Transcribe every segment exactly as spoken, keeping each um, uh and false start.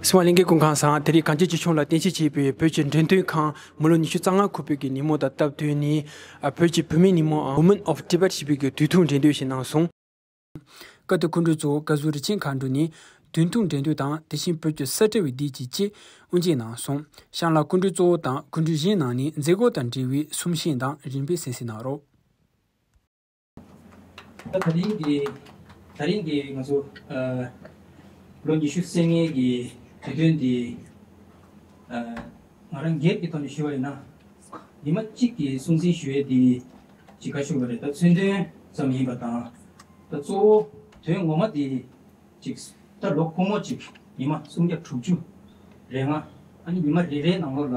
གསུམ་པ་ལྷན་རྒྱས་སྐུ་ཁམས་བཟང་། དེ་རིང་གངས་ཅན་སྐྱིད་གཤོངས་ལ་རྟེན་གཞི་བྱས་པའི་བོད་ཀྱི་འགྲེམས་སྟོན་ཁང་མི་ལོ་ཉི་ཤུ་རྩ་ལྔ་འཁོར་བའི་གི་ཉིན་མོ་དང་སྟབས་བསྟུན་ནས། ཨ། བོད་ཀྱི་བུད་མེད་ཉིན་མོའམ་Women of Tibet ཞེས་པའི་གི་དུས་ཐུང་འགྲེམས་སྟོན་ཞིག་གནང་སོང་། སྐབས་དེར་སྐུ་མགྲོན་གཙོ་བོ་བཀའ་ཟུར་རིན་ཆེན་མཁའ་འགྲོ་ནས་དུས་ཐུང་འགྲེམས་སྟོན་དང་། དེ་བཞིན་བོད་ཀྱི་ས་བཀྲ་བའི་སྡེ་བཅས་ཀྱིས་དབུ་འབྱེད་གནང་སོང་། གཤམ་ལ་སྐུ་མགྲོན་གཙོ་བོ་དང་སྐུ་མགྲོན་གཞན་རྣམས་ནས་མཛད་སྒོ་དང་འབྲེལ་བའི་གསུང་བཤད་དང་རིམ་པས་གསན་གཟིགས་གནང་རོགས། ད་དེ་རིང་གི་ད་རིང་གི་ང་ཚོ་ཨ་ལོ་ཉི་ཤུ་རྩ་ལྔའི་གི་དུས་སྟོན་འདི་ཨ་ང་རང་སྒེར་གྱི་ཐོག་ནས་ཞུ་བ་ཡིན་ན། ཉི་མ་གཅིག་གི་སྲུང་བརྩི་ཞུ་ཡས་འདི་ཅིག་ག་ཞུ་བ་རེད། ད་མཚོན་དོན་ཙམ་ཡིན་པ་དང་། ད་གཙོ་བོ་དོན་ངོ་མ་འདི་ཅིག་ད་ལོ་འཁོར་མོ་ཅིག་ཉི་མ་སུམ་བརྒྱ་དྲུག་ཅུ་རེ་ལྔ། ཨ་ནི་ཉི་མ་རེ་རེའི་ནང་ལོགས་ལ་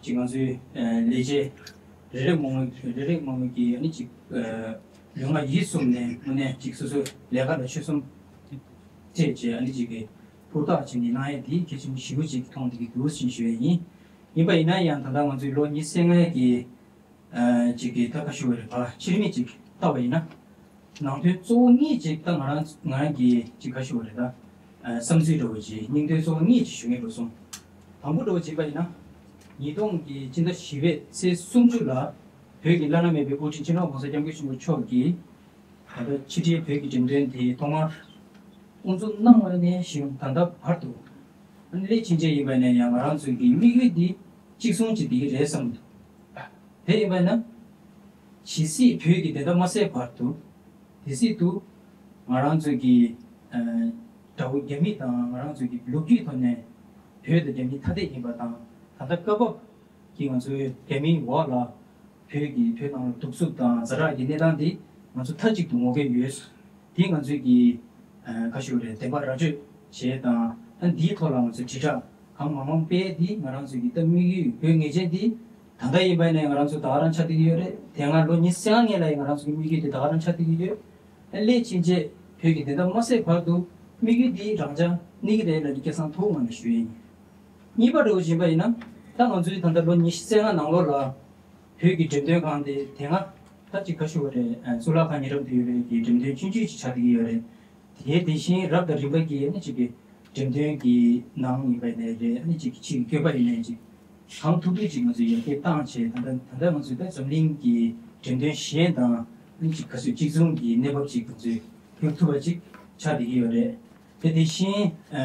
ཅིག་ང་ཚོའི་ཨ་ལས་བྱེད་རེ་རེ་མང་མོས་རེ་རེ་མང་མོས་ཀྱིས་ཨ་ནི་ཅིག་ཨ་ལུས་ངག་ཡིད་གསུམ་ནས་དངོས་གནས་ཅིག་སོ་སོའི་ལས་ཀ་ལ་ཆོད་སེམས་བསྐྱེད་བྱས། ཨ་ནི་ཅིག་གི་ཧུར་ཐག་བྱས་ནས་གནང་ཡས་འདི་གལ་ཆེན་པོ་ཞེ་པོ་ཅིག་མཐོང་བསྡད་ཀྱི་འདུག་ཅེས་ཞུ་ཡས་ཡིན། ཡིན་པ་ཡིན་ན་ཡང་ད་ལྟ་ང་ཚོའི་ལོ་ཉི་ཤུ་རྩ་ལྔའི་གི་ཨ་ཅིག་གི་ད་ག་ཞུ་བ་རེད། ཕར་ཕྱིར་མིག་ཅིག་ལྟ་བ་ཡིན་ན། ནང་དོན་གཙོ་བོ་གཉིས་ཅིག་ད་ང་རང་ང་རང་གིས་ཅིག་ག་ཞུ་བ་རེད། ད་ཨ་བསམ་ཚུལ་འདྲ་བོ་ཅིག་སྙིང་དོན་གཙོ་བོ་གཉིས་ཅིག་ཞུ་ངེས་འགྲོ་སོང་། དང་པོ་འདྲ་བོ་ཅིག་ཡིན་པ་ཡིན་ན། ཉིས་སྟོང་གི་ཕྱི་ཟླ་བཞི་པའི་ཚེས་སུམ་ཅུ་ལ་བོད་ཀྱི་བླ་ན་མེད་པའི་དབུ་ཁྲིད་སྤྱི་ནོར་༸གོང་ས་༸སྐྱབས་མགོན་ཆེན་པོ་མཆོག་གིས་ད་ལྟ་ཕྱི་དྲིལ་བོད་ཀྱི་འགྲེམས་སྟོན་དེ་ཐོག་མར་དབུ་འཛུགས་གནང་བ་ནས་བཞིན་ད་ལྟ་བར་དུ། ཨ་ནི་སླད་ཕྱིན་ཆད་ཡིན་པ་ནས་ཡང་ང་རང་ཚོའི་གི་དམིགས་ཡུལ་འདི་གཅིག་མཚུངས་ཅིག་འདི་གི་རེད་བསམ་འདུག་དེ་ཡིན་པ་ན། ཇི་སྲིད་བོད་ཀྱི་བདེན་མཐའ་མ་གསལ་བར་དུ། དེ་སྲིད་དུ་ང་རང་ཚོའི་གི་ཨ་དགྲ་བོ་རྒྱ་མི་དང་ང་རང་ཚོའི་གི་ལོ་རྒྱུས་ཐོག་ནས་བོད་དང་རྒྱ་མི་ཐ་དད་ཡིན་པ་དང་། ད་ལྟ་སྐབས་བབ་ཀྱི་ང་ཚོའི་རྒྱ་མིའི་འོག་ལ་བོད་ཀྱི་བོད་ནང་ལ་གདུག་རྩུབ་དང་ཛ་དྲག་གི་གནས་སྟངས་འདི་ང་ཚོ་མཐའ་གཅིག་ཏུ་ངོ་རྒོལ་ཡོད། འདི་ང་ཚོས་ཀྱི་ཨ་ག་ཞུ་རེད། བདེན་པ་ར་སྤྲོད་བྱས་དང་། ཨ་འདིའི་ཐོག་ལ་ང་ཚོས་དྲིལ་བསྒྲགས་གང་མང་མང་སྤེལ། འདི་ང་རང་ཚོའི་གི་ད་དམིགས་ཡུལ་བོད་ངེས་ཅན་འདི་ད་ལྟ་ཡིན་པ་ནས་ང་རང་ཚོ་ད་ག་རང་ཆགས་བསྡད་ཀྱི་ཡོད་རེད། དེ་སྔ་ལོ་ཉི་ཤུ་རྩ་ལྔ་སྔོན་ལ་ཡང་ང་རང་ཚོའི་དམིགས་ཡུལ་དེ་ད་ག་རང་ཆགས་བསྡད་ཀྱི་ཡོད། ཨ་སླད་ཕྱིན་ཆད་བོད་ཀྱི་བདེན་མཐའ་མ་གསལ་བར་དུ་དམིགས་ཡུལ་འདི་རང་འཇགས་གནས་ཀྱི་རེད་ལབ་ནས་སྐད་གསང་མཐོ་བོ་ངང་ནས་ཞུ་ཡས་ཡིན། གཉིས་པ་འདྲ་བོ་ཅིག་ཡིན་པ་ཡིན་ན། ད་ང་ཚོའི་ད་ལྟ་ལོ་ཉི་ཤུ་རྩ་ལྔ་ནང་ལོགས་ལ་བོད་ཀྱི་འགྲེམས་སྟོན་ཁང་དེ་དེ་སྔ་ད་ཅིག་ག་ཞུ་བ་རེད། ཨ་གཙུག་ལག་ཁང་ཉེ་འགྲམ་དུ་ཡོད་པའི་གི་འགྲེམས་སྟོན་ཆུང་ཆུང་ཅིག་ཆགས་བསྡད་ཀྱི་ཡོད་རེད། དེ་དེ་བཞིན་རབ་དང་རིམ་པ་གྱིས་ཨ་ནི་ཅིག་གི་འགྲེམས་སྟོན་གྱི་ནང་ཡིན་པ་ཡིན་ནའི་རེད། ཨ་ནི་ཅིག་གི་ཕྱིའི་བཀོད་པ་ཡིན་ནའི་ཅིག་གང་ཐུབ་ཐུབ་ཅིག་ང་ཚོས་ཡར་རྒྱས་བཏང་བྱས། ད་ལྟ་ད་ལྟ་ང་ཚོས་ད་འཛམ་གླིང་གི་འགྲེམས་སྟོན་གཞན་དང་ཨ་ནི་ཅིག་ག་ཚོད་གཅིག་མཚུངས་ཀྱི་གནས་བབ་ཅིག་ང་ཚོས་སྒྱུར་ཐུབ་པ་ཅིག་ཆགས་བསྡད་ཀྱི་ཡོད་རེད། དེ་དེ་བཞིན་ཨ་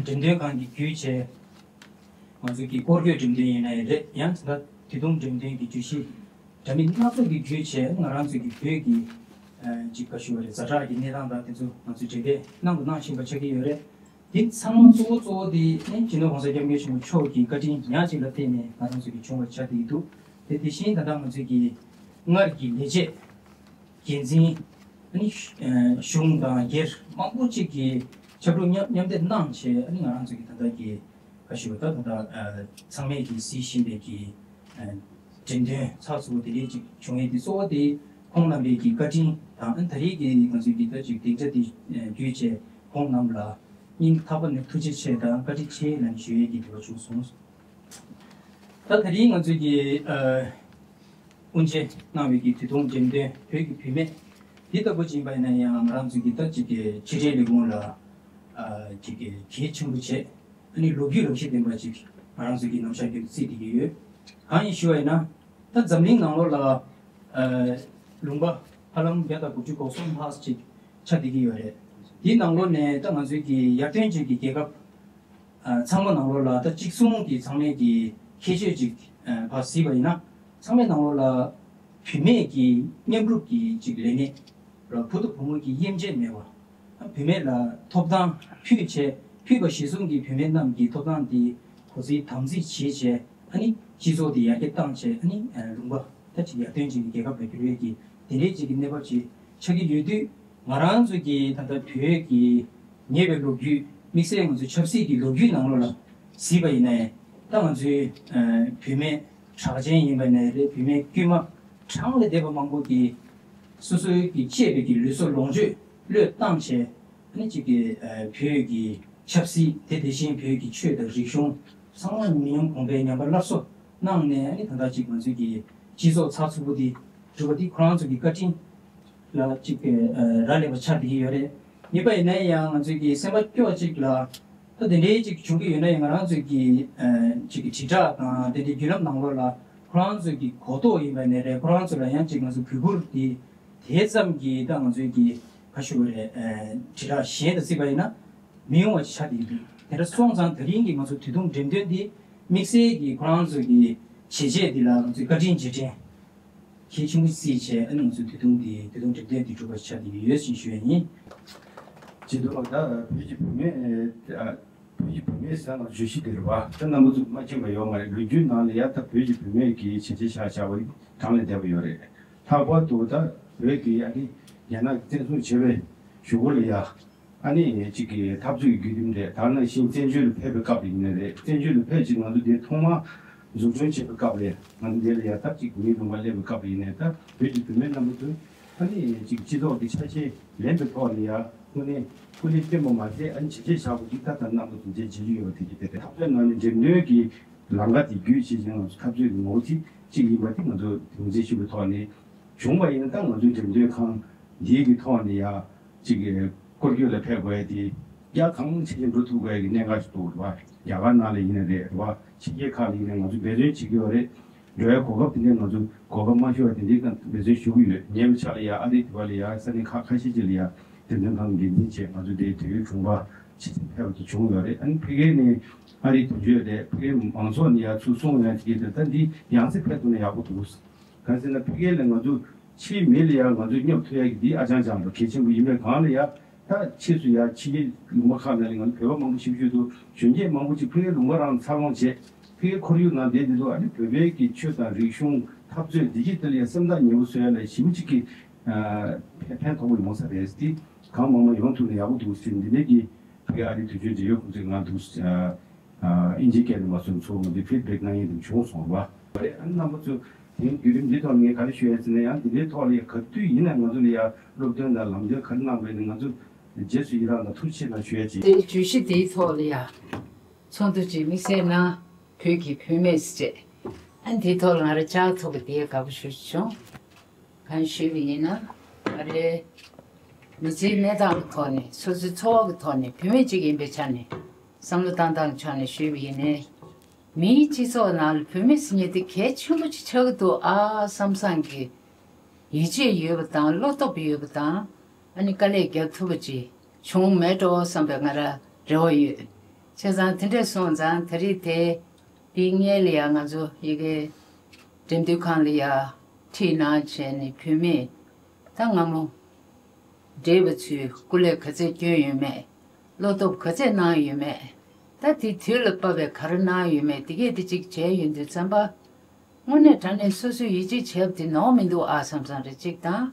འགྲེམས་སྟོན་ཁང་གི་བརྒྱུད་བྱས། ང་ཚོའི་གི་སྐོར་སྐྱོད་འགྲེམས་སྟོན་ཡིན་ནའི་རེད། ཡང་ད་ལྟ་དུས་ཐུང་འགྲེམས་སྟོན་གྱི་བརྗོད་གཞི་འདྲ་མིན་སྣ་ཚོགས་ཀྱི་བརྒྱུད་བྱས། ང་རང་ཚོའི་གི་བོད་ཀྱི་ཨ་ཅིག་ག་ཞུ་བ་རེད། ཛ་དྲག་གི་གནས་སྟངས་དང་དེ་ཚོ་ང་ཚོས་འགྲེམས་སྤེལ་གནང་དང་གནང་བཞིན་པ་ཆགས་ཀྱི་ཡོད་རེད། དེ་ཚང་མ་གཙོ་བོ་གཙོ་བོ་དེ་ནི་སྤྱི་ནོར་༸གོང་ས་༸སྐྱབས་མགོན་ཆེན་པོ་མཆོག་གི་བཀའ་དྲིན་ཉག་གཅིག་ལ་བརྟེན་ནས་ང་རང་ཚོ་གི་བྱུང་བ་ཆགས་བསྡད་ཀྱི་འདུག་དེ་དེ་བཞིན་ད་ལྟ་ང་ཚོའི་གི་སྔར་གྱི་ལས་བྱེད་འགན་འཛིན། ཨ་ནི་གཞུང་དང་སྒེར་མང་པོ་ཅིག་གིས་ཕྱག་རོགས་མཉམ་མཉམ་འདེགས་གནང་བྱས། ཨ་ནི་ང་རང་ཚོ་གི་ད་ལྟ་གི་ག་ཞུ་བ་ད་ད་ལྟ་ཚང་མས་ཀྱིས་གཟིགས་བཞིན་པའི་གི་འགྲེམས་སྟོན་ཚགས་ཚུད་པོ་དེ་འདྲའི་ཅིག་བྱུང་ཡས་དེ་གཙོ་བོ་དེ་ཁོང་རྣམ་པའི་གི་བཀའ་དྲིན་དང་། ཨ་ནི་ད་རེས་ཀྱི་ང་ཚོའི་གི་ད་ཅིག་སྡིངས་ཆ་དེ་བརྒྱུད་བྱས་ཁོང་རྣམས་ལ་སྙིང་ཐག་པ་ནས་ཐུགས་རྗེ་ཆེ་དང་བཀའ་དྲིན་ཆེ་ལབ་ནས་ཞུ་ཡས་ཀྱི་འདོད་པ་བྱུང་སོང་། ད་དེ་རིང་ང་ཚོས་ཀྱི་ཨ་དབུ་འབྱེད་གནང་བའི་གི་དུས་ཐུང་འགྲེམས་སྟོན་བོད་ཀྱི་བུད་མེད་འདི་ལྟ་བུ་ཅིག་ཡིན་པ་ཡིན་ན་ཡང་ང་རང་ཚོས་ཀྱི་ད་ཅིག་གི་ཕྱི་དྲིལ་ལས་ཁུངས་ལ་ཨ་ཅིག་གི་གལ་ཆེན་པོ་བྱས། ཨ་ནི་ལོ་རྒྱུས་རང་བཞིན་ལྡན་པ་ཅིག་ང་རང་ཚོས་ཀྱི་ནམ་ཞག་རྒྱུན་དུ་བརྩིས་བསྡད་ཀྱི་ཡོད། གང་ཡིན་ཞུ་བ་ཡིན་ན། ད་འཛམ་གླིང་ནང་ལོགས་ལ་ཨ་ལུང་པ་ཧ་ལམ་བརྒྱ་དང་དགུ་བཅུ་གོ་གསུམ་ལྷག་ཅིག་ཆགས་བསྡད་ཀྱི་ཡོད་རེད། དེའི་ནང་ལོགས་ནས་ད་ང་ཚོའི་གི་ཡར་ཐོན་ཅན་གྱི་རྒྱལ་ཁབ་ཨ་ཚང་མ་ནང་ལོགས་ལ་ད་གཅིག་མཚུངས་ཀྱི་ཚང་མས་ཀྱི་ཁྱད་ཆོས་ཅིག་ཨ་ཕར་གཟིགས་པ་ཡིན་ན། ཚང་མའི་ནང་ལོགས་ལ་བུད་མེད་ཀྱི་མཉམ་རུབ་ཀྱི་ཅིག་ལས་གནས་ལ་བུ་དང་བུ་མོ་གི་དབྱེ་འབྱེད་མེད་པ། བུད་མེད་ལ་ཐོབ་ཐང་ཕུལ་བྱས། ཕུལ་བ་གཞིར་བཟུང་གིས་བུད་མེད་རྣམས་ཀྱི་ཐོབ་ཐང་དེ་གོ་སྲིད་དམ་འཛིན་བྱེད་བྱས། ཨ་ནི་སྤྱི་ཚོགས་དེ་ཡར་རྒྱས་བཏང་བྱས། ཨ་ནི་ལུང་པ་ད་ཅིག་ཡར་ཐོན་ཅན་གྱི་རྒྱལ་ཁབ་ལ་འགྱུར་བའི་གི་དེ་འདྲའི་ཅིག་གི་གནས་བབ་ཅིག་ཆགས་ཀྱི་ཡོད་དུས། ང་རང་ཚོ་གི་ད་ལྟ་བོད་ཀྱི་ཉེ་བའི་ལོ་རྒྱུས། དམིགས་བསལ་ང་ཚོའི་ཆབ་སྲིད་ཀྱི་ལོ་རྒྱུས་ནང་ལོགས་ལ་གཟིགས་པ་ཡིན་ནའི། ད་ང་ཚོའི་ཨ་བུད་མེད་གྲགས་ཅན་ཡིན་པ་ནའི་རེད། བུད་མེད་དཀྱུས་མ་གྲངས་ལས་འདས་པ་མང་པོ་གིས་སོ་སོའི་གི་གཅེས་པའི་གི་ལུས་སྲོག་ལོངས་སྤྱོད་བློས་བཏང་བྱས། ཨ་ནི་གཅིག་གི་ཨ་བོད་ཀྱི་ཆབ་སྲིད་དེ་དེ་བཞིན་བོད་ཀྱི་ཆོས་དང་རིག་གཞུང་ཚང་མ་མི་ཉམས་གོང་འཕེལ་ཉམས་པ་སླར་གསོ་གནང་ནས། ཨ་ནི་ད་ལྟ་གཅིག་ང་ཚོའི་གི་སྤྱི་ཚོགས་ཚགས་ཚུད་པོ་འདི་གྲུབ་པ་འདི་ཁོ་རང་ཚོ་གི་བཀའ་དྲིན་ལ་གཅིག་གི་ཨ་རག་ལས་པ་ཆགས་བསྡད་ཀྱི་ཡོད་རེད། ཡིན་པ་ཡིན་ན་ཡང་ང་ཚོའི་གི་སེམས་པ་སྐྱོ་གཅིག་ལ། ད་དེ་འདྲའི་ཅིག་བྱུང་གི་ཡོད་ན་ཡང་ང་རང་ཚོའི་གི་ཨ་ཅིག་གི་དྲིལ་བསྒྲགས་དང་དེ་འདྲའི་བརྒྱུད་ལམ་ནང་ལོགས་ལ་ཁོ་རང་ཚོའི་གི་གོ་རྟོགས་ཡིན་པ་ནས་རེད། ཁོ་རང་ཚོ་ལ་ཡང་ཅིག་ང་ཚོ་གུས་བཀུར་དེ་དེ་ཙམ་གྱིས་ད་ང་ཚོའི་གི་ཁ་ཤུ་བ་རེད། ཨ་དྲིལ་བསྒྲགས་གཞན་དང་བརྩིས་པ་ཡིན་ན་མི་ཡོང་བ་ཆགས་བསྡད་ཡོད། དེ་འདྲ་སོང་ཙང་ད་རིང་གི་ང་ཚོ་དུས་ཐུང་འགྲེམས་སྟོན་འདི་དམིགས་བསལ་གྱི་ཁོ་རང་ཚོ་གི་བྱས་རྗེས་འདི་ལ་ང་ཚོས་བཀའ་དྲིན་རྗེས་དྲན་གལ་ཆེན་པོ་བརྩིས་བྱས། ཨ་ནི་ང་ཚོའི་དུས་ཐུང་འདི་དུས་ཐུང་འགྲེམས་སྟོན་འདི་གྲུབ་པ་ཆགས་བསྡད་ཡོད་ཅེས་ཞུ་ཡ་ཡིན། བྱས་འདུག་ད་བོད་ཀྱི་བུད་མེད་ཨ་བོད་ཀྱི་བུད་མེད་ཟེར་ན་བརྗོད་གཞི་འདི་རེད་བ། ད་རྣམ་པ་ཚོས་མ་མཁྱེན་པ་ཡོད་མ་རེད། ལོ་རྒྱུས་ནང་ལ་ཡ་ད་བོད་ཀྱི་བུད་མེད་ཀྱི་བྱས་རྗེས་བཞག་བཞག་པ་གྲངས་ལས་འདས་པ་ཡོད་རེད། ལྷག་པར་དུ་ད་བོད་ཀྱི་ཨ་ནི་རྒྱ་ནག་གིས་བཙན་བཟུང་བྱས་པའི་གཞུག་གུ་ལ་ཡ་ཨ་ནི་གཅིག་གི་འཐབ་རྩོད་ཀྱི་བརྒྱུད་རིམ་རེད། ད་ནང་བཞིན་བཙན་བྱོལ་ལ་ཕེབས་པའི་སྐབས་ལ་ཡིན་ནའི་རེད། བཙན་བྱོལ་ལ་ཕེབས་རྗེས་ང་ཚོ་འདིར་ཐོག་མར་འཛུགས་སྐྲུན་བྱེད་པའི་སྐབས་ལ་ང་ཚོ་འདི་ལ་ཡ་ད་གཅིག་མིའི་ལུང་པར་སླེབས་པའི་སྐབས་ལ་ཡིན་ནའི་ད་བོད་ཀྱི་བུད་མེད་རྣམ་པ་ཚོས་ཨ་ནི་གཅིག་སྤྱི་ཚོགས་ཀྱི་ཆ་ཤས་ལེན་པའི་ཐོག་ལ་ཡ་དངོས་གནས་སྐུ་ལས་བསྐྱོན་པ་མ་ཟད་ཨ་ནི་བྱས་རྗེས་བཞག་པ་འདི་ད་ལྟ་རྣམ་པ་ཚོ་མཇལ་བྱེད་ཀྱི་ཡོད་པ་དེ་གི་དེ་རེད། འཐབ་རྩོད་ནང་ནས་འགྲེམས་སྟོན་གྱི་ལམ་ཁ་དེ་བརྒྱུད་བྱས་ཙང་ང་ཚོ་འཐབ་རྩོད་ཀྱི་ངོ་བོ་དེ་གཅིག་ཡིན་པ་དེ་ང་ཚོ་དོན་ཚན་ཞུ་བའི་ཐོག་ནས་བྱུང་བ་ཡིན་ན་ད་ང་ཚོའི་འགྲེམས་སྟོན་ཁང་འདིའི་གི་ཐོག་ནས་ཡ་གཅིག་གི་སྐོར་སྐྱོད་ལ་ཕེབས་དགོས་ཡ་དེ་རྒྱ་གང་ཆེ་ཆེ་འགྲོ་ཐུབ་དགོས་ཡ་གི་གནད་འགག་ཞིག་འདུག་རེད་བ། རྒྱ་གར་ནང་ལ་ཡིན་ན་རེད་བ། ཕྱི་རྒྱལ་ཁག་ལ་ཡིན་ན་ང་ཚོ་འབད་བརྩོན་བྱེད་ཀྱི་ཡོད་རེད། འགྲོ་བའི་གོ་སྐབས་དེ་འདྲའི་ང་ཚོ་གོ་སྐབས་མ་ཤོར་བ་དེ་འདྲའི་ཀྱང་འབད་བརྩོན་ཞུ་གི་ཡོད། ཉེ་བའི་ཆར་ལ་ཡ་ཨ་རིའི་དེ་བ་ལ་ཡ་ས་གནས་ཁག་ཁ་ཤས་ཅིག་ལ་ཡ་འགྲེམས་སྟོན་ཁང་གི་འགན་འཛིན་བྱས་ང་ཚོ་དེའི་དུས་ཡུན་དྲུང་པ་ཕྱི་རྒྱལ་ཕེབས་པ་དེ་བྱུང་ཡོད་རེད། ཨ་ནི་ཕ་གིར་ནས་ཨ་རིའི་དོན་གཅོད་རེད། ཕ་གིའི་མང་ཚོགས་ནས་ཡ་ཚུར་གསུང་ཡ་དེ་གི་དེ་ད་འདི་ཡང་སེ་ཕེབས་ཐུབ་ན་ཡག་པོ་འདུག་གང་ཟེར་ན་ཕ་གིར་ལ་ང་ཚོ་ཕྱིའི་མི་ལ་ཡ་ང་ཚོས་སྙོབ་ཐུབ་ཡ་གི་འདི་ཨ་ཅང་ཅང་རེད། གལ་ཆེན་པོ་ཡིན་པའི་སྒང་ལ་ཡ། ད་ཕྱིས་སུ་ཡ་ཕྱི་རྒྱལ་ལུང་པ་ཁག་ནང་ལ་ང་ཚོ་བོད་པ་མང་པོ་ཞིག་བཞུགས་འདུག་གཞོན་སྐྱེས་མང་པོ་ཅིག་ཕ་གིའི་ལུང་པ་རང་འཚར་ལོངས་བྱས། ཕ་གིའི་ཁོར་ཡུག་ནང་བསྡད་འདི་འདུག་ཨ་ནི་བོད་པའི་གི་ཆོས་དང་རིག་གཞུང་འཐབ་རྩོད་འདི་གྱིས་དེ་ལ་ཡ་སེམས་ཐག་ཉེ་པོ་བཟོ་ཡ་ལ་ཞེ་པོ་ཅིག་གི་ཨ་ཕན་ཕན་ཐོགས་པོ་ཡོང་ས་རེད། དེ་གང་མང་མང་ཡོང་ཐུབ་ན་ཡག་པོ་འདུག་ཟེར་འདི་འདྲའི་གི་ཕ་གི་ཨ་རིའི་དོན་གཅོད་འབྲེལ་ཡོད་ཁོང་ཚོས་ང་འདུག་ཨ། ཨིན་ཇིའི་སྐད་ནས་མ་སོང་ཚོ་ང་ཚོས་ཕིཌ་བེག་གནང་ཡས་དེ་བྱུང་སོང་བ། རེད། ཨ་ནི་རྣམ་པ་ཚོ་དེའི་བརྒྱུད་རིམ་འདི་ཐོག་ནས་ངས་ག་རེ་ཞུ་ཡས་ཟེར་ན་ཡང་འདི་འདྲའི་ཐོག་ལ་ཡ་ག་དུས་ཡིན་ན་ང་ཚོ་ལ་ཡ་སློབ་སྟོན་དང་ལམ་སྟོན་ག་རེ་གནང་བས་ནི་ང་ཚོ་རྗེས་སུ་ཡི་རང་དང་ཐུགས་རྗེ་ཆེ་གནང་ཞུ་ཡས་ཅིག་དེའི་བརྗོད་གཞི་དེའི་ཐོག་ལ་ཡ་ཚོགས་འདུ་ཅིག་དམིགས་བསལ་ནང་བོད་ཀྱི་བུད་མེད་ཟེར་བྱས་ཨ་ནི་དེའི་ཐོག་ལ་ང་རང་བཅར་ཐུབ་པ་དེ་དགའ་པོ་ཞེ་པོ་ཅིག་བྱུང་། གང་ཞུས་པ་ཡིན་ན། ང་རའི་མི་ཚེའི་གནས་སྟངས་ཀྱི་ཐོག་ནས་སོ་སོའི་འཚོ་བ་གི་ཐོག་ནས་བུད་མེད་ཅིག་ཡིན་པའི་ཆ་ནས་བསམ་བློ་བཏང་སྟངས་ཀྱི་ཕྱོགས་ནས་ཞུས་པ་ཡིན་ནའི། མིའི་སྤྱི་ཚོགས་ནང་ལ་བུད་མེད་ཟེར་མཁན་དེ་གལ་ཆེན་པོ་ཅིག་ཆགས་ཀྱི་འདུག་ཨ་བསམ་བསམ་གྱི་ཡིད་ཆེས་ཡོད་པ་དང་བློ་སྟོབས་ཡོད་པ་དང་ཨ་ནི་དཀའ་ལས་རྒྱག་ཐུབ་པ་ཅིག་བྱུང་མེད་འགྲོ་བསམ་པའི་ང་རང་རེ་བ་ཡོད། བྱས་ཙང་དེ་འདྲས་སོང་ཙང་ད་རེས་དེ། དེའི་སྔོན་ལ་ཡང་ང་ཚོ་ཡ་གི་འགྲེམས་སྟོན་ཁང་ལ་ཡ་ཁྲིད་གནང་བྱས་ནས་བུད་མེད་ད་སྔ་མོ་བགྲེས་པ་ཚོས་སྐུ་ལས་ག་ཚད་བསྐྱོན་ཡོད་མེད། བློ་སྟོབས་ག་ཚད་གནང་ཡོད་མེད། ད་དེ་དུས་ལ་བབ་པའི་ག་རེ་གནང་ཡོད་མེད་དེ་གས་དེ་གཅིག་བྱས་ཡོང་དུས་ཙམ་པ། དངོས་གནས་དྲང་གནས་སོ་སོས་ཡིད་ཆེས་བྱས་པ་དེ་ནོར་མི་འདུག་ཨ་བསམ་བསམ་རེ་གཅིག་དང་།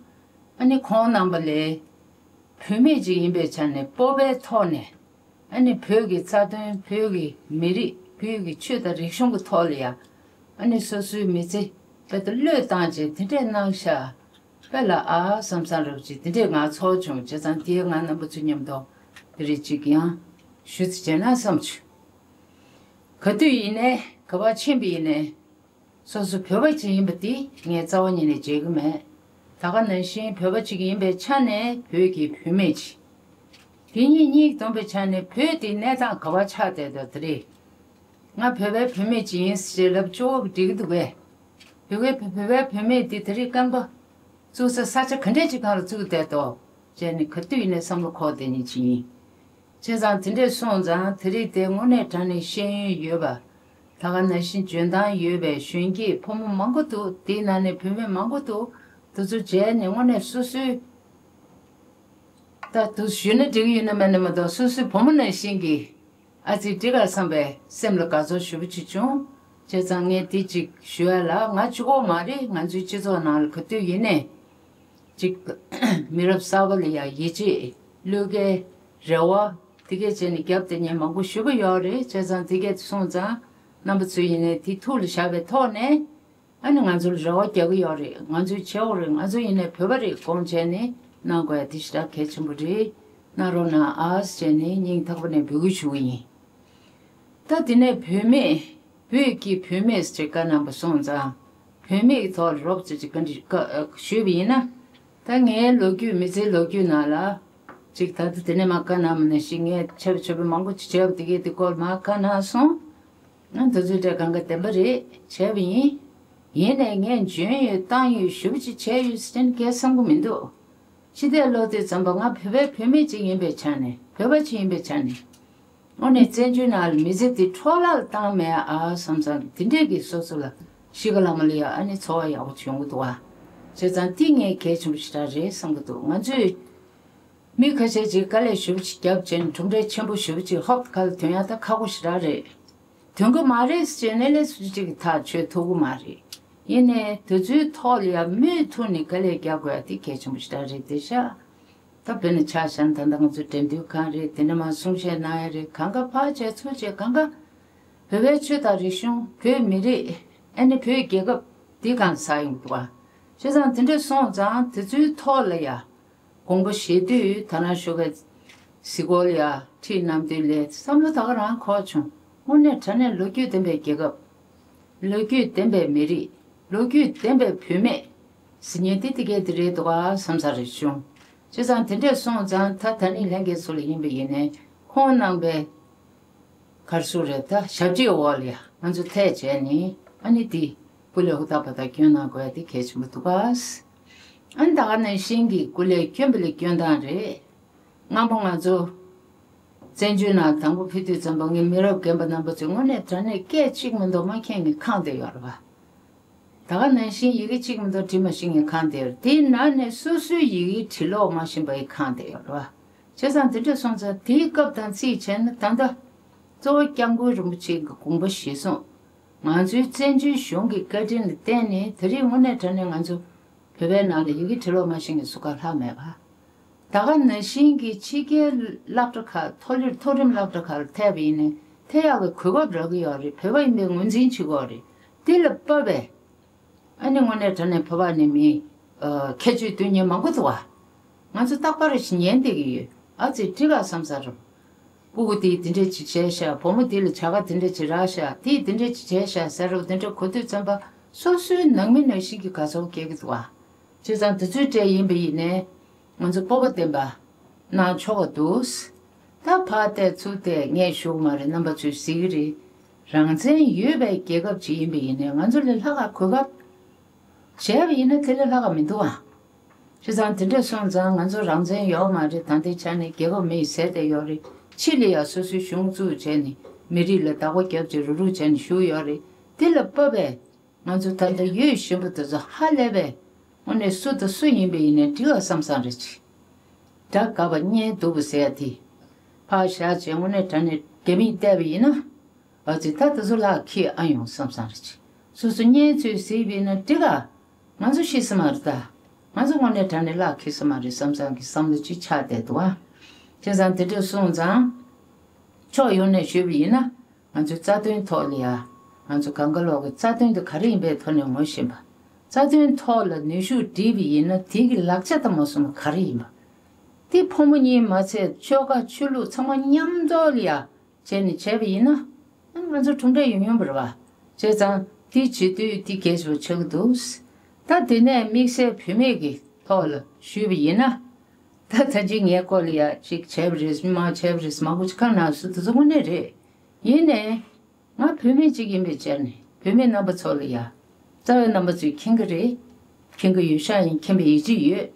ཨ་ནི་ཁོང་རྣམ་པ་ལས་བུད་མེད་ཅིག་ཡིན་པའི་ཆ་ནས་སྤོབས་པའི་ཐོག་ནས། ཨ་ནི་བོད་ཀྱི་རྩ་དོན་བོད་ཀྱི་མི་རིགས་བོད་ཀྱི་ཆོས་དང་རིག་གཞུང་གི་ཐོག་ལ་ཡང་ཨ་ནི་སོ་སོའི་མི་ཚེ་དཔེ་ལྟ་བློས་བཏང་བྱས་དེ་འདྲས་གནང་ཤག་དཔེ་ལ་ཨ་བསམ་བསམ་རབ་ཅིག་དེ་འདྲས་ང་ཚོར་བྱུང་། བྱས་ཙང་དེ་ང་རྣམ་པ་ཚོ་མཉམ་དུ་དེ་རིགས་ཅིག་ཡང་ཞུ་ཚིག་བྱས་ན་བསམ་བྱུང་། ག་དུས་ཡིན་ནའི་ག་པར་ཕྱིན་པ་ཡིན་ནའི། སོ་སོ་བོད་པ་ཅིག་ཡིན་པ་དེ་ངས་རྩ་བ་ཉིད་ནས་བརྗེད་ཀྱི་མེད། ད་ག་ནང་བཞིན་བོད་པ་ཅིག་ཡིན་པའི་ཆ་ནས་བོད་ཀྱི་བུད་མེད་ཅིག་དེ་གཉིས་གཉིས་བསྡོམས་པའི་ཆ་ནས་བོད་དེ་གནས་སྟངས་ག་པར་ཆགས་བསྡད་འདུག་དེ་རེད། ང་བོད་པའི་བུད་མེད་ཅིག་ཡིན་ཞེས་ལབ་ཆོག་གི་འགྲིག་གི་འདུག་གས། བོད་པའི་བོད་པའི་བུད་མེད་དེ་དེ་རིང་རྐང་པ་བཙུགས་ས་ས་ཆ་ག་འདྲས་ཅིག་སྒང་ལ་བཙུགས་བསྡད་འདུག་ཅེས་ནི་ག་དུས་ཡིན་ནའི་བསམ་བློ་འཁོར་བསྡད་མཁན་ཅིག་ཡིན། བྱས་ཙང་དེ་འདྲས་སོང་ཙང་དེ་རིང་དེ་དངོས་གནས་དྲང་གནས་ཤེས་ཡོན་ཡོད་པ། ད་ག་ནང་བཞིན་འཇོན་ཐང་ཡོད་པའི་གཞོན་སྐྱེས་ཕོ་མོ་མང་པོ་འདུག་དེའི་ནང་ནས་བུད་མེད་མང་པོ་འདུག་དེ་ཚོ་མཇལ་ནས་དངོས་གནས་སོ་སོའི་ད་དུ་ཞུས་ན་འགྲིག་གི་ཡོད་ན་མེད་ན་མ་གཏོགས་སོ་སོའི་བུ་མོ་ནང་བཞིན་གྱི་ཨ་ཙི་འགྲིག་ག་བསམ་པའི་སེམས་ལ་དགའ་ཚོར་ཞེ་པོ་ཅིག་བྱུང་། བྱས་ཙང་ངས་དེ་ཅིག་ཞུ་ཡ་ལ་ང་གཅིག་པོ་མ་རེད། ང་ཚོའི་སྤྱི་ཚོགས་ནང་ལ་ག་དུས་ཡིན་ནའི་ཅིག་མི་རབས་གསར་པ་ལ་ཡ་ཡིད་ཆེས་བློས་འགེལ་རེ་བ་དེ་གས་བྱས་ནས་རྒྱབ་དེ་ཉན་མང་པོ་ཞུ་གི་ཡོད་རེད། བྱས་ཙང་དེ་གས་སོང་ཙང་རྣམ་པ་ཚོ་ཡིན་ནའི་དེ་ཐུགས་ལ་བཞག་པའི་ཐོག་ནས། ཨ་ནི་ང་ཚོར་རེ་བ་རྒྱག་གི་ཡོད་རེད། ང་ཚོས་བྱེད་འོ་རེད། ང་ཚོ་ཡིན་ནའི་བོད་པ་རེད་དགོངས་བྱས་ནས་གནང་དགོས་ཡ་དེ་ཞེ་དྲག་གལ་ཆེན་པོ་རེད། གནང་རོགས་གནང་ཨ་ཟེར་བྱས་ནས་སྙིང་ཐག་པ་ནས་འབོད་སྐུལ་ཞུ་གི་ཡིན། ད་དེ་ནས་བུད་མེད་བོད་ཀྱི་བུད་མེད་ཟེར་བཀའ་གནང་པ་སོང་ཙང་བུད་མེད་ཀྱི་ཐོག་ལ་རོབ་ཙམ་ཅིག་བཀའ་འདྲི་བཀའ་ཨ་ཞུས་པ་ཡིན་ན། ད་ངའི་ལོ་རྒྱུས་མི་ཚེའི་ལོ་རྒྱུས་ནང་ལ་ ཅིག་ད་ལྟ་དེ་ནས་མ་བཀའ་གནང་མ་ནས་ཤིག་ངས་ཆེ་བ་ཆེ་བ་མང་པོ་ཅིག་བྱས་པ་དེ་གས་དེ་སྐོར་མ་བཀའ་གནང་སོང་། ང་དུས་ཚོད་སྤྲད་གང་ག་བདེན་པ་རེད་བྱས་པ་ཡིན། ཡིན་ནས་ངས་འཇོན་ཡོད་བཏང་ཡོད་ཞུ་བ་ཅིག་བྱས་ཡོད་ཟེར་ནས་གས་བསམ་གི་མི་འདུག་ཕྱི་བལྟས་ལོག་བལྟས་ཙམ་པ་ང་བོད་པའི་བུད་མེད་ཅིག་ཡིན་པའི་ཆ་ནས་བོད་པ་ཅིག་ཡིན་པའི་ཆ་ནས། དངོས་གནས་བཙན་བྱོལ་ནང་ལ་མི་ཚེ་འདི་འཕྲོ་བརླག་བཏང་མེད་ཨ་བསམ་ཙང་དེ་འདྲས་ཀྱི་སོ་སོ་ལ་གཤིས་ཀ་ལ་མ་ལ་ཡ་ཨ་ནི་ཚོར་བ་ཡག་པོ་བྱུང་གི་འདུག་ཨ། བྱས་ཙང་འདི་ངས་གལ་ཆེན་པོ་ཞེ་དྲག་རེད་བསམ་གི་འདུག་ང་ཚོས་མི་ཁ་ཤས་ཅིག་དཀའ་ལས་ཞེ་པོ་ཅིག་བརྒྱབ་བྱས་ནས་གྲུབ་འབྲས་ཆེན་པོ་ཞེ་པོ་ཅིག་ཧོབ་ཁ་ལ་ཐོན་ཡ་ད་ཁག་པོ་ཞེ་དྲག་རེད། ཐོན་གི་མ་རེད་ཟེར་ནས་ལས་སུ་ཅིག་ཐག་ཆོད་ཐུབ་གི་མ་རེད། ཡིན་ནའི་དེ་ཚོའི་ཐོག་ལ་ཡ་མུ་མཐུད་ནས་དཀའ་ལས་རྒྱག་དགོས་ཡ་དེ་གལ་ཆེན་པོ་ཞེ་དྲག་རེད་དེ་ཤག་ད་དཔེར་ན་ཆ་བཞག་ན་ད་ལྟ་ང་ཚོ་འགྲེམས་སྟོན་ཁང་རེད་དེ་འདྲ་མ་གསུང་བཤད་གནང་ཡ་རེད་གང་ག་ཕར་བྱས་ཚུར་བྱས་གང་ག་བོད་པའི་ཆོས་དང་རིག་གཞུང་བོད་མི་རིགས་ཨ་ནི་བོད་རྒྱལ་ཁབ་འདི་གང་ཟག་ཡོང་གི་འདུག་བ། བྱས་ཙང་དེ་འདྲ་སོང་ཙང་དེ་ཚོའི་ཐོག་ལ་ཡ་དགོངས་པ་བཞེས་དུས་ད་ནང་ཞོགས་པའི་གཟིགས་སྐོར་ལ་ཡ་ཁྲིད་གནང་དུས་ལས་བསམ་བློ་ད་ག་རང་འཁོར་བྱུང་། དངོས་གནས་དྲང་གནས་ལོ་རྒྱུས་ལྡན་པའི་རྒྱལ་ཁབ། ལོ་རྒྱུས་ལྡན་པའི་མི་རིགས། ལོ་རྒྱུས་ལྡན་པའི་བུད་མེད་ཟེར་མཁན་དེ་དེ་གས་དེ་རེད་འདུག་ག་བསམ་ས་རེ་བྱུང་། བྱས་ཙང་དེ་འདྲས་སོང་ཙང་ད་ད་ནི་ལྷན་རྒྱས་ཚོ་ལ་ཡིན་པ་ཡིན་ནའི་ཁོང་གནང་པའི་ག་རེ་ཟེར་རེད་ད་ཞབས་ཕྱིའི་འོག་ལ་ཡ་ང་ཚོ་ཐད་བྱས་ནས་ཨ་ནི་དེ་སྐུ་ལས་ཧུར་ཐག་པ་དག་སྐྱོན་གནང་དགོས་ཡ་དེ་གལ་ཆེན་པོ་འདུག་ག་ཨ་ནི་ད་ག་ནང་བཞིན་གྱི་སྐུ་ལས་སྐྱོན་པ་ལས་སྐྱོན་སྟངས་རེད། སྔ་མོ་ང་ཚོ་བཙན་བྱོལ་ནང་དང་པོ་ཕེབས་དུས་ཙམ་པ་ངའི་མི་རབས་རྒན་པ་རྣམ་པ་ཚོས་དངོས་གནས་དྲང་གནས་སྐད་ཅིག་མ་གཏོགས་མ་མཁྱེན་ནས་ཁེངས་བསྡད་ཡོད་རེད་པ། ད་ག་ནང་བཞིན་ཡི་གེ་གཅིག་མ་གཏོགས་འབྲི་མ་ཤེས་མཁན་ཁེངས་བསྡད་ཡོད་རེད། དེའི་ནང་ནས་སོ་སོའི་ཡི་གེ་འབྲི་ཀློག་མ་ཤེས་པ་ཡི་ཁེངས་བསྡད་ཡོད་རེད་པ། བྱས་ཙང་དེ་འདྲ་སོང་ཙང་དེའི་སྐབས་དང་རྩིས་བྱས་ན་ད་ལྟ་གཙོ་བོ་སྐྱབས་མགོན་རིན་པོ་ཆེ་གི་དགོངས་པ་གཞིར་བཟུང་། ང་ཚོའི་བཙན་བྱོལ་གཞུང་གི་བཀའ་དྲིན་ལ་བརྟེན་ནས་དེ་རིང་དངོས་གནས་དྲང་གནས་ང་ཚོ་བོད་པའི་ནང་ལ་ཡི་གེ་འབྲི་ཀློག་མ་ཤེས་མཁན་སུ་ག་ལྷག་མེད་པ། ད་ག་ནང་བཞིན་གྱི་ཕྱི་རྒྱལ་སློབ་གྲྭ་ཁག་མཐོ་རིམ་མཐོ་རིམ་སློབ་གྲྭ་ཁག་ལ་ཐད་པ་ཡིན་ནའི་ཐད་ཡག་གི་གོ་སྐབས་རག་གི་ཡོད་རེད། བོད་པ་ཡིན་པའི་ངོས་འཛིན་བྱེད་ཀྱི་ཡོད་རེད། དེ་ལ་བབས་པའི་ཨ་ནི་དངོས་གནས་དྲང་གནས་བོད་པ་ནས་མི་ཁྱད་ཆོས་སྟོན་མཁན་མང་པོ་འདུག་བ། ང་ཚོ་རྟག་པར་ཞིག་ཉན་བསྡད་ཀྱི་ཡོད། ཨ་ཙི་འགྲིག་ག་བསམ་ས་རུ། སྤུ་གུ་དེས་དེ་འདྲས་ཅིག་བྱས་ཤག་བུ་མོ་དེ་ལ་བྱ་དགའ་དེ་འདྲས་ཅིག་རག་ཤག་དེས་དེ་འདྲས་ཅིག་བྱས་ཤག་ཟེར་རུ་དེ་འདྲ་གོ་དུས་ཙམ་པ་སོ་སོའི་ནང་མི་ནང་བཞིན་གྱི་དགའ་ཚོར་སྐྱེ་གི་འདུག་བ། བྱས་ཙང་དུས་ཚོད་སྤྲད་ཡིན་པ་ཡིན་ནའི་ང་ཚོ་སྤོབས་པ་ལྡན་པ་གནང་ཆོག་གི་འདུག་ད་ཕར་བལྟས་ཚུར་བལྟས་ངས་ཞུ་གི་མ་རེད། རྣམ་པ་ཚོས་གཟིགས་ཀྱི་རེད། རང་བཙན་ཡོད་པའི་རྒྱལ་ཁབ་ཅིག་ཡིན་པ་ཡིན་ནའི་ང་ཚོ་ལས་ལྷག་ག་གོ་སྐབས་བྱས་པ་ཡིན་ན་དེ་ལས་ལྷག་ག་མི་འདུག་ཨ། བྱས་ཙང་དེ་འདྲ་སོང་ཙང་ང་ཚོ་རང་བཙན་ཡོད་མ་རེད། ད་ལྟའི་ཆ་ནས་རྒྱལ་ཁབ་མི་ཡིས་ཟས་བསྡད་ཡོད་རེད། ཕྱི་ལ་ཡ་སོ་སོའི་གཞུང་བཙུགས་བྱས་ནས་མི་རིགས་ལ་བདག་པོ་རྒྱབ་བྱས་རུག་རུག་བྱས་ནས་བཞུགས་ཡོད་རེད། དེ་ལ་བབས་པས། ང་ཚོ་ད་ལྟ་ཡོད་བཞིན་པ་དེ་ཚོ་ཧ་ལས་པས། དངོས་གནས་སུ་དང་སུ་ཡིན་པ་ཡིན་ནའི་འགྲིག་ག་བསམ་བསམ་རེད་ཅིག་དགྲ་དགའ་བ་གཉེན་སྡུག་པ་ཟེར་ཡ་དེ། ཕར་བཞག་བྱས་དངོས་གནས་དྲང་གནས་རྒྱ་མིས་བལྟས་པ་ཡིན་ན། ཨ་ཙི་ད་དེ་ཚོ་ལག་ཁྱེར་ཨ་ཡོང་བསམ་བསམ་རེད་ཅིག་སོ་སོ་གཉེན་ཚོས་ཟེར་བ་ཡིན་ན་འགྲིག་ག་ང་ཚོ་ཤི་ས་མ་རེད་ད། ང་ཚོ་དངོས་གནས་དྲང་གནས་ལག་ཁྱེར་ས་མ་རེད་བསམ་བསམ་གྱི་བསམ་བློ་ཅིག་ཆགས་བསྡད་འདུག་ཨ། བྱས་ཙང་དེ་འདྲ་སོང་ཙང་། ཕྱོགས་ཡོངས་ནས་ཞུས་པ་ཡིན་ན། ང་ཚོའི་རྩ་དོན་ཐོག་ལ་ཡ། ང་ཚོ་གང་ག་ལོག་གི་རྩ་དོན་དེ་ག་རེ་ཡིན་པའི་ཐོག་ནས་ངོ་ཤེས་པ། རྩ་དོན་ཐོག་ལ་ནུས་ཤུགས་བསྒྲིལ་བ་ཡིན་ན་དེ་གི་ལག་ཆ་དང་མ་སོང་ན་ག་རེ་ཡིན་པ། དེ་ཕོ་མོ་གཉིས་མ་ཚད་ཆོལ་ཁ་ཆོས་ལུགས་ཚང་མ་མཉམ་འགྲོགས་ལ་ཡ་བྱས་ནས་བྱས་པ་ཡིན་ན། ང་ཚོ་གྲུབ་འབྲས་ཡོང་ཡོང་བ་རེད་བ། བྱས་ཙང་དེ་བྱེད་དུས་དེ་གལ་ཆེ་བ་ཆགས་ཀྱི་འདུག་ད་དེ་ནས་དམིགས་བསལ་བུད་མེད་ཀྱི་ཐོག་ལ་ཞུས་པ་ཡིན་ན། ད་ད་ཅིག་ངའི་སྐོར་ལ་ཡ་ཅིག་བྱས་པ་རེད་མ་བྱས་པ་རེད་མང་པོ་ཅིག་ཁ་ནང་སུ་དེ་ཚོ་དངོས་གནས་རེད། ཡིན་ནའི། ང་བུད་མེད་ཅིག་ཡིན་པའི་ཆ་ནས་བུད་མེད་རྣམ་པ་ཚོ་ལ་ཡ། རྩ་བའི་རྣམ་པ་ཚོས་མཁྱེན་གྱི་རེད། མཁྱེན་གྱི་ཡོད་ཤག་ཡིན་མཁྱེན་པའི་ཡིད་ཆེས་ཡོད།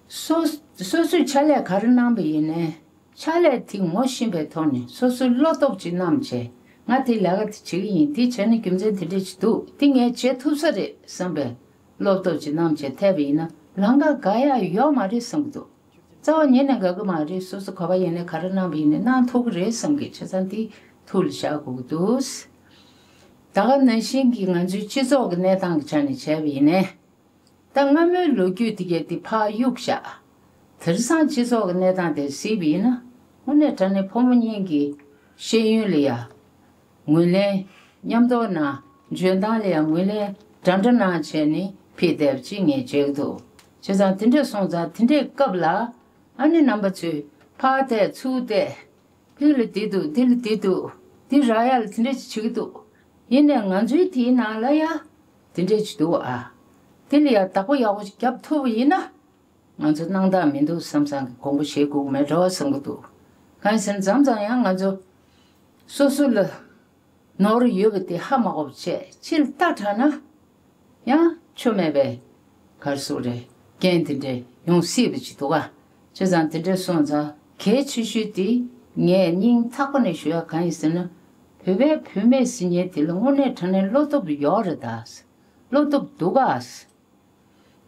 སོ་སོ་སོས་ཕྱག་ལས་ག་རེ་གནང་པ་ཡིན་ནའི། ཕྱག་ལས་དེ་ངོ་ཤེས་པའི་ཐོག་ནས་སོ་སོའི་བློ་སྟོབས་ཅིག་བསྣམས་བྱས། ང་དེ་ལས་ཀ་དེ་བྱེད་ཀྱི་ཡིན། དེ་བྱས་ན་རྒྱུ་མཚན་དེ་འདྲས་ཅིག་འདུག་དེ་ངས་བྱེད་ཐུབ་ས་རེད་བསམ་པའི་བློ་སྟོབས་ཅིག་བསྣམས་བྱས་ཐེབས་པ་ཡིན་ན་ལམ་ཁ་འགག་ཡག་ཡོད་མ་རེད་བསམ་གྱི་འདུག་རྩ་བ་ཉིད་ནས་དགའ་གི་མ་རེད། སོ་སོ་ག་པར་ཡིན་ནའི་ག་རེ་གནང་བ་ཡིན་ནའི་གནང་ཐུབ་ཀྱི་རེད་བསམ་གི། བྱས་ཙང་དེ་ཐུགས་ལ་བཞག་དགོས་ཀྱི་འདུག་ད་ག་ནང་བཞིན་གྱི་ང་ཚོའི་སྤྱི་ཚོགས་ཀྱི་གནས་སྟངས་ཀྱི་ཆ་ནས་བྱས་པ་ཡིན་ནའི། ད་སྔ་མོའི་ལོ་རྒྱུས་དེ་གས་དེ་ཕར་གཡུག་བཞག་དེང་སང་སྤྱི་ཚོགས་ཀྱི་གནས་སྟངས་དེ་གཟིགས་པ་ཡིན་ན། དངོས་གནས་དྲང་གནས་ཕོ་མོ་གཉིས་ཀྱི་ཤེས་ཡོན་ལ་ཡ། ངོས་ལེན། མཉམ་དུ་ན་འཇོན་ཐང་ལ་ཡང་ངོས་ལེན་འདྲ་འདྲ་གནང་བྱས་ནས་ཕེབས་བསྡད་པ་ཅིག་ངས་མཇལ་གྱི་འདུག་བྱས་ཙང་དེ་འདྲས་སོང་ཙང་དེ་འདྲས་སྐབས་ལ་ཨ་ནི་རྣམ་པ་ཚོས་ཕར་བལྟས་ཚུར་བལྟས། འདི་ལ་འདི་འདུག་འདི་ལ་འདི་འདུག་འདི་རག་ཡ་ལ་དེ་འདྲས་ཅིག་བྱེད་ཀྱི་འདུག་ཡིན་ནའི་ང་ཚོའི་དེའི་ནང་ལ་ཡ་དེ་འདྲས་ཅིག་འདུག་ཨ། དེ་ལ་ཡ་བདག་པོ་ཡག་པོ་ཅིག་རྒྱབ་ཐུབ་པ་ཡིན་ན། ང་ཚོ་སྣང་དག་མི་འདུག་བསམ་བསམ་གྱི་དགོངས་པ་བཞེས་དགོས་ཀྱི་མེད་འགྲོ་བསམ་གྱི་འདུག་གང་ཡིན་ཟེར་ན་མཚམས་མཚམས་ཡང་ང་ཚོ་སོ་སོ་ལ་ནོར་ཡོད་པ་དེ་ཧ་མ་གོ་བ་བྱས། ཕྱིར་ལྟ་དྲགས་ན་ཡང་ཆོ་མེད་པའི་གར་སོ་རེད། རྐྱེན་དེ་འདྲས་ཡོང་སྲིད་པ་ཅིག་འདུག་ག་བྱས་ཙང་དེ་འདྲས་སོང་ཙང་གལ་ཆེ་ཤོས་དེ་ངས་སྙིང་ཐག་པ་ནས་ཞུ་ཡ་གང་ཡིན་ཟེར་ན། བོད་པའི་བུད་མེད་ཟེར་མཁན་དེ་ལ་དངོས་གནས་དྲང་གནས་བློ་སྟོབས་ཡོད་རེད་ད། བློ་སྟོབས་འདུག་ག་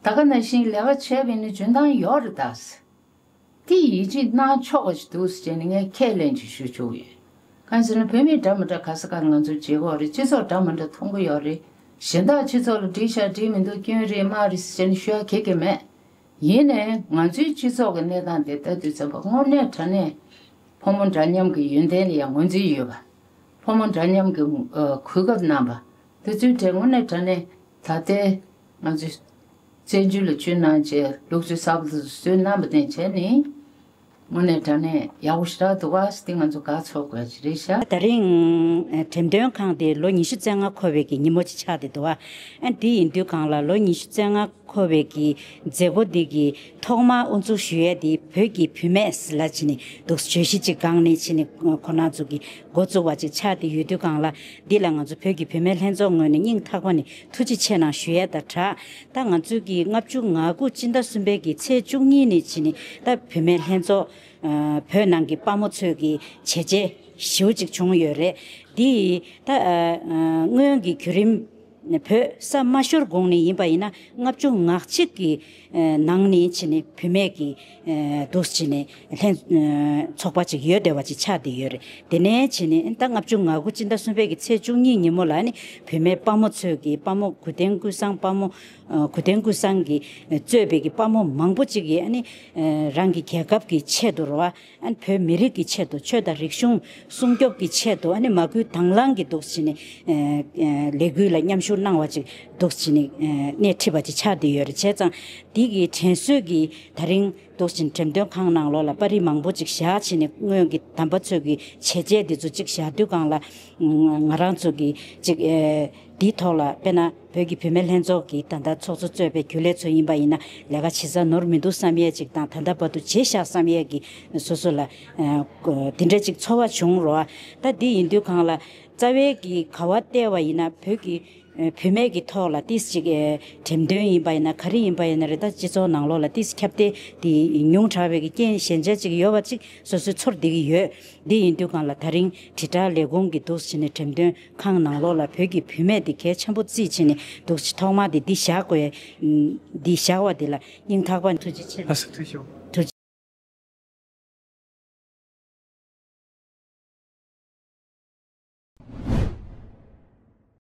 ད་ག་ནང་བཞིན་ལས་ཀ་བྱས་པ་ཡིན་ན་འཇོན་ཐང་ཡོད་རེད་ད། དེ་ཡིད་ཆེས་གནང་ཆོག་པ་ཞིག་འདུག་ཟེར་ནས་ངས་ཁས་ལེན་ཅིག་ཞུ་ཆོག་ཡོད། གང་ཟེར་ན་བོད་མི་འདྲ་མི་འདྲ་ག་ས་ག་ང་ཚོ་བརྗེ་གི་ཡོད་རེད། སྤྱི་ཚོགས་འདྲ་མི་འདྲ་མཐོང་གི་ཡོད་རེད། གཞན་དག་སྤྱི་ཚོགས་ལ་འགྲིག་ཤག་འགྲིག་མི་འདུག་སྐྱོན་རེད་མ་རེད་ཟེར་ནས་ཞུ་ཡ་གལ་གལ་མེད། ཡིན་ནའི་ང་ཚོའི་སྤྱི་ཚོགས་ཀྱི་གནས་སྟངས་དེ་ལྟ་དུས་ཙམ་པ་དངོས་གནས་དྲང་གནས་ཕོ་མོ་འདྲ་མཉམ་གྱི་ཡོན་ཏན་ལ་ཡང་ངོས་འཛིན་ཡོད་པ། ཕོ་མོ་འདྲ་མཉམ་གྱི་ཨ་གོ་སྐབས་གནང་བ། དེ་ཚོའི་གྲས་དངོས་གནས་དྲང་གནས་ད་ལྟའི་ང་ཚོས་བཙན་བྱོལ་ལ་བསྐྱོད་གནང་བྱས་ལུགས་སྲོལ་གསར་པ་དེ་ཚོ་བཟོས་གནང་བ་དེ་བྱས་ནས་དངོས་གནས་དྲང་གནས་ཡག་པོ་ཞེ་དྲག་འདུག་ག་ཟེར་ཏེ་ང་ཚོ་དགའ་ཚོར་དགོས་ཀྱི་རེད་ཤག་ད་རིང་ཨ་འགྲེམས་སྟོན་ཁང་དེ་ལོ་ཉི་ཤུ་རྩ་ལྔ་འཁོར་བའི་གི་ཉིན་མོ་ཅིག་ཆགས་བསྡད་འདུག་ག་ཨ་འདི་ཡིན་དུས་སྒང་ལ་ལོ་ཉི་ཤུ་རྩ་ལྔ་འཁོར་བའི་གི་མཛད་སྒོ་འདི་གི་ཐོག་མར་དབུ་འཛུགས་ཞུ་ཡས་འདི་བོད་ཀྱི་བུད་མེད་ལ་བྱས་ནས་འདུག་བརྗོད་གཞི་གཅིག་སྒང་ནས་བྱས་ནས་ཁོང་རྣམ་ཚོ་གི་འགོ་བཙུགས་པ་ཅིག་ཆགས་བསྡད་ཡོད་དུས་སྒང་ལ། འདི་ལ་ང་ཚོ་བོད་ཀྱི་བུད་མེད་ལྷན་ཚོགས་ངོས་ནས་སྙིང་ཐག་པ་ནས་ཐུགས་རྗེ་ཆེ་གནང་ཞུ་ཡས་དང་སྦྲགས། ད་ང་ཚོའི་གི་ལྔ་བཅུ་ང་དགུ་སྤྱི་ཟླ་གསུམ་པའི་གི་ཚེས་བཅུ་གཉིས་ནས་བྱས་ནས་ད་བུད་མེད་ལྷན་ཚོགས་ཨ་བོད་ནང་གི་དཔའ་མོ་ཚོས་གི་བྱས་རྗེས་ཞེ་པོ་ཅིག་བྱུང་ཡོད་རེད། འདི་ད་ཨ་ཨ་སྔོན་གྱི་བརྒྱུད་རིམ། བོད་ས་མ་ཤོར་གོང་ནས་ཡིན་པ་ཡིན་ན་ལྔ་བཅུ་ང་གཅིག་གི་ནང་ནས་བྱས་ནས་བུད་མེད་ཀྱི་འདུག་བྱས་ནས་ལྷན་ཚོགས་པ་ཅིག་ཡོད་བསྡད་པ་ཅིག་ཆགས་བསྡད་ཡོད་རེད། དེ་ནས་བྱས་ནས་ད་ལྔ་བཅུ་ང་དགུ་སྤྱི་ཟླ་གསུམ་པའི་གི་ཚེས་བཅུ་གཉིས་ཉིན་མོ་ལ་ནི་བུད་མེད་དཔའ་མོ་ཚོས་ཀྱི་དཔའ་མོ་གུ་དན་ཀུན་བཟང་དཔའ་མོ་གུ་དན་ཀུན་བཟང་གིས་གཙོས་པའི་གི་དཔའ་མོ་མང་པོ་ཅིག་གིས་ནི་རང་གི་རྒྱལ་ཁབ་ཀྱི་ཆེད་དུ་རེད་བ། ཨ་ནི་བོད་མི་རིགས་ཀྱི་ཆེད་དུ་ཆོས་དང་རིག་གཞུང་སྲུང་སྐྱོབ་ཀྱི་ཆེད་དུ་ཨ་ནི་མ་བསྐུལ་དང་བླངས་ཀྱིས་འདུག་བྱས་ནས་ཨ་ཨ་ལས་འགུལ་ལ་མཉམ་ཞུགས་གནང་བ་ཅིག་འདུག་བྱས་ནས་ཨ་སྣེ་ཁྲིད་པ་ཅིག་ཆགས་བསྡད་ཡོད་རེད། བྱས་ཙང་འདི་གི་དྲན་གསོས་ཀྱི་ད་རིང་འདུག་བྱས་ནས་འགྲེམས་སྟོན་ཁང་ནང་ལོགས་ལ་པར་རིས་མང་པོ་ཅིག་བཞག་བྱས་ནས་སྔོན་གྱི་དམ་པ་ཚོས་ཀྱི་བྱས་རྗེས་འདི་ཚོ་ཅིག་བཞག་དུས་སྒང་ལ་ང་རང་ཚོ་གི་ཅིག་ཨ་འདིའི་ཐོག་ལ་དཔེར་ན་བོད་ཀྱི་བུད་མེད་ལྷན་ཚོགས་ཀྱི་ད་ལྟ་ཚོགས་གཙོ་གཙོས་པའི་རྒྱུན་ལས་ཚོ་ཡིན་པ་ཡིན་ན་ལས་ཀ་བྱེད་ས་ནོར་མི་འདུག་བསམ་ཡས་ཅིག་དང་ད་ལྟ་བར་དུ་བྱས་བཞག་བསམ་ཡས་ཀྱི་སོ་སོ་ལ་ཨ་དེ་འདྲ་ཅིག་ཚོར་བ་བྱུང་རོགས། ད་འདི་ཡིན་དུས་སྒང་ལ་རྩ་བའི་གི་ག་བ་བལྟས་པ་ཡིན་ན་བོད་ཀྱི་ཨ་བུད་མེད་ཀྱི་ཐོག་ལ་ཏིས་ཅིག་ཨ་འགྲེམས་སྟོན་ཡིན་པ་ཡིན་ན་ག་རེ་ཡིན་པ་ཡིན་ན་རེད། ད་སྤྱི་ཚོགས་ནང་ལོགས་ལ་ཏིས་ཁྱབ་གདལ་དེ་ཉུང་དྲགས་པའི་གི་རྐྱེན་ཞན་ཆ་ཅིག་ཡོད་པ་ཅིག་སོ་སོའི་ཚོར་བསྡད་ཀྱི་ཡོད། འདི་ཡིན་དུས་སྒང་ལ་ད་རིང་དྲིལ་བསྒྲགས་ལས་ཁུངས་ཀྱི་འདུག་བྱས་ནས་འགྲེམས་སྟོན་ཁང་ནང་ལོགས་ལ་བོད་ཀྱི་བུད་མེད་འདི་གལ་ཆེན་པོ་བརྩིས་བྱས་ནས་འདུག་ཐོག་མ་འདི་འདི་བཞག་དགོས་འདི་བཞག་པ་འདི་ལ་སྙིང་ཐག་པ་ཐུགས་རྗེ་ཆེ། ལགས་སོ་ཐུགས་རྗེ་ཆེ།